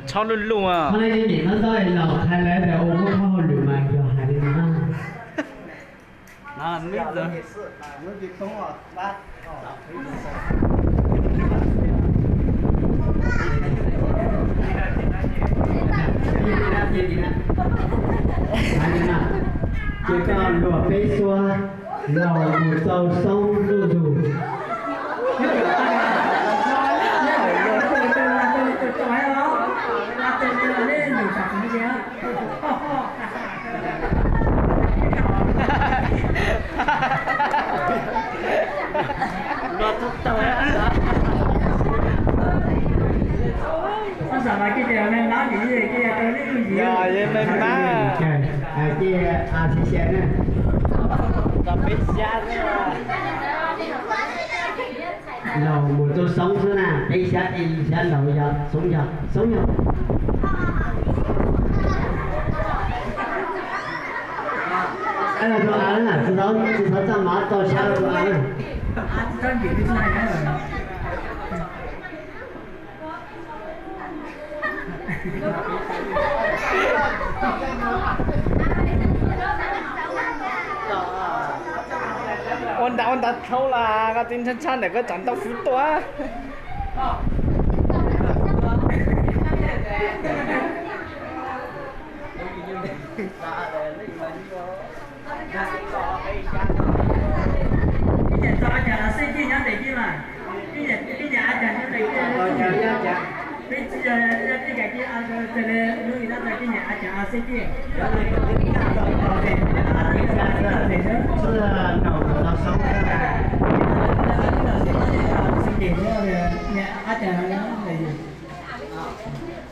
Txhob luj luj. Qhov no ces niam no txoj laus hais lawv tias ua muaj qhov hauj lwm mas yog hais li no na. Ces koj luag peb suab, laus mus rau xoob zuj zus. Ces a xi xia na, laus mus rau xoob xwb na, peb xyab, ib xyab, laus yog xoob, yog xoob yog. Rau av na, tsis txhob txaj mav tso xyab rau av na. Ua nrad ua nrad dhau las, koj txiv ntshab ntshab ntawm koj tsam ntau fwv tua.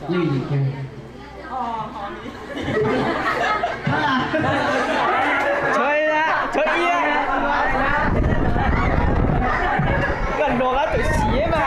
Lwj yim caug. Tshuav ib, koj hluas qab tus siv mas.